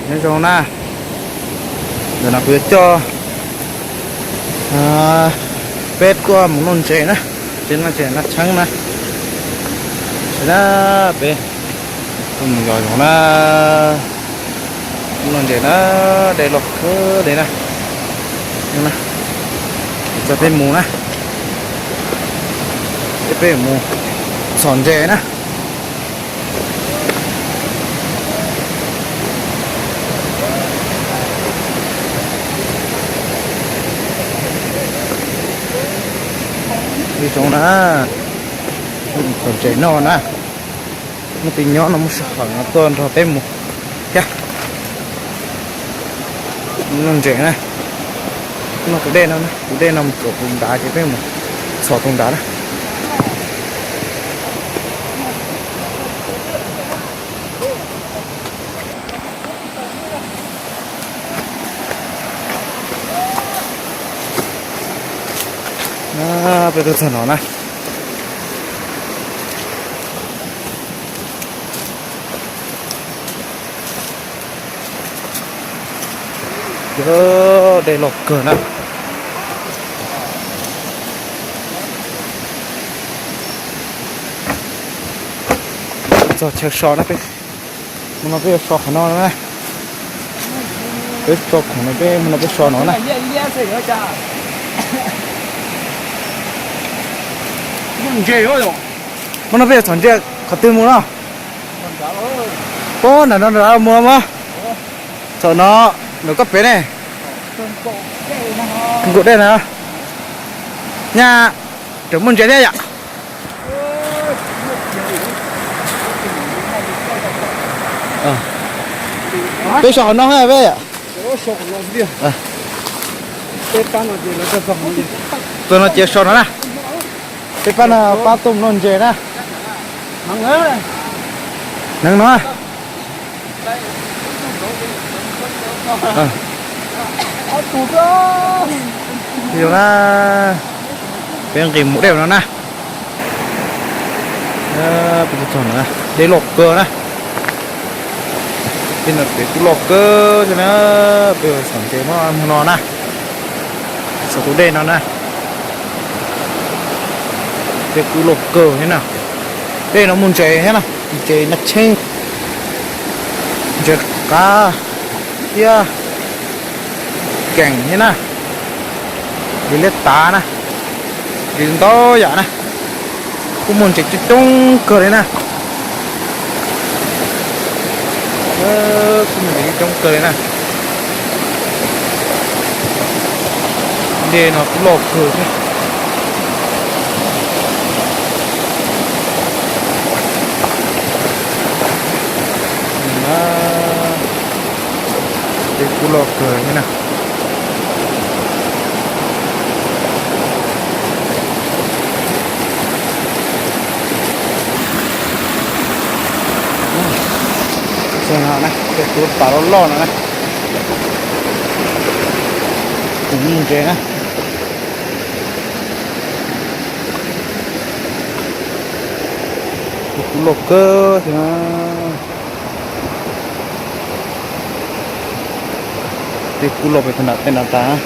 Nyob zoo na, ntawm no kuv yuav coj peb tuaj mus noj ntses na, tsev noj ntses Naj Tsheeb na. Saib na, peb tuaj mus yos zoov na, noj ntses na, dej loj kawg li na. Kuv coj peb mus na, peb mus txhom ntses na. Ib zoo na, txhom ntses noj na, muaj tus nyob no muaj sij hawm no tuaj nrog peb mus thiab. Noj ntses na, noj tus dej no, tus dej no mus txog tus nrad ces peb mus txhom tus nrad na. Peb tuaj txog no na. Dej loj kawg na. Txog chaw so na, peb mus no peb yuav so qhov no na. Peb so khoom no peb mus no peb so no na. Mus no peb yuav txhom ntses qhov twg mus no? Puag nram no nram mus mog. Txhom no, nram koj pem ne. Nkaum dej na. Nyaj, tseem muaj ntses thiab yom. Peb so qhov no peb. Tuaj no ces so no na. Peb pab no pab tuaj mus noj ntses na. Hneev no. Ib zoo na, peb nqis mus dej no na. Peb tuaj txog no, dej loj kawg na. Tej no pem kuj loj kawg thiab na. Peb txhom ntses muab mus no na. Txhom tus dej no na. Dej kuj loj kawg thiab na. Dej no muaj ntses thiab na, ntses Naj Tsheeb, ntses qav thiab keem thiab na, ntses liab tav na, ntses ntau yam na. Kuj muaj ntses coob coob kawg li na. Kuj muaj ntses coob coob kawg li na. Dej no kuj loj kawg thiab. Dej kuj loj kawg thiab na. Xyoo no na, tej tub pas loj loj no na, tus mus ntses na. Dej kuj loj kawg thiab. Dej kuj loj pem tag nram tej nram tas.